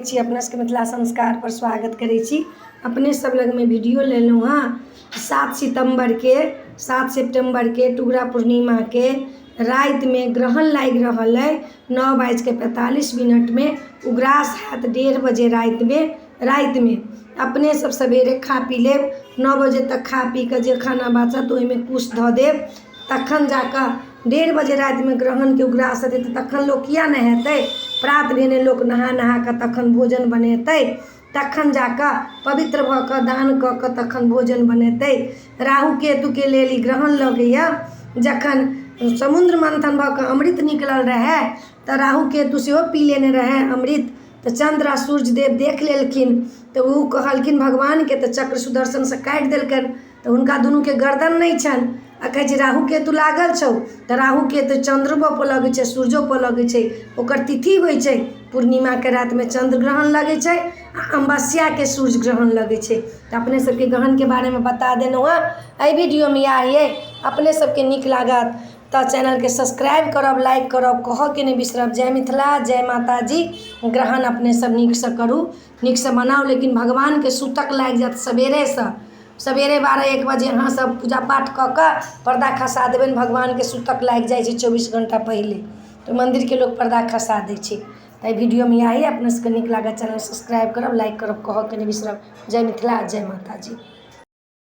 छी अपना सबके मिथिला संस्कार पर स्वागत करै छी। अपने सब लगमे वीडियो लेलहुँ हँ। 7 सितम्बरके 7 सेप्टेम्बरके टुगरा पूर्णिमाके रातिमे ग्रहण लागि रहल अइ। 9:45 उग्रास हैत 1:30 बजे रातिमे। अपने सब सवेरे खा पी लेब, 9 बजे तक खा पी कऽ जे खाना बाँचत ओहिमे कुश धऽ देब, तखन जाकऽ 1:30 बजे रातिमे ग्रहणके उग्रास हेतै तऽ तखन लोक किया नहेतै? प्रात भेने लोक नहा नहा कऽ तखन भोजन बनेतै, तखन जाकऽ पवित्र भऽ कऽ दान कऽ कऽ तखन भोजन बनेतै। राहु केतुके लेल ई ग्रहण लगैए। जखन समुद्र मन्थन भऽ कऽ अमृत निकलल रहै तऽ राहु केतु सेहो पी लेने रहै अमृत, तऽ चन्द्र आ सूर्यदेव देख लेलखिन तऽ ओ कहलखिन भगवानके, तऽ चक्र सुदर्शनसँ काटि देलकनि, तऽ हुनका दुनूके गर्दन नहि छनि। आ कहै छै राहु केतु लागल छौ, तऽ राहु केतु चन्द्रमोपर लगै छै, सूर्योपर लगै छै। ओकर तिथि होइ छै। पूर्णिमाके रातिमे चन्द्र ग्रहण लगै छै आ अमावस्याके सूर्य ग्रहण लगै छै। तऽ अपने सबके ग्रहणके बारेमे बता देलहुँ हँ एहि वीडियोमे। इएह अइ, अपने सबके नीक लागत तऽ चैनलके सब्सक्राइब करब, लाइक करब, कहऽके नहि बिसरब। जय मिथिला, जय माताजी। ग्रहण अपने सब नीकसँ करू, नीकसँ मनाउ, लेकिन भगवानके सूतक लागि जायत सवेरेसँ सवेरे 12-1 बजे अहाँ सब पूजा पाठ कऽ कऽ पर्दा खसा देबनि। भगवानके सूतक लागि जाइ छै 24 घण्टा पहिले, तऽ मन्दिरके लोक पर्दा खसा दै छै। तऽ एहि वीडियोमे इएह अइ। अपने सबके नीक लागत चैनल सब्सक्राइब करब, लाइक करब, कहऽके नहि बिसरब। जय मिथिला, जय माताजी।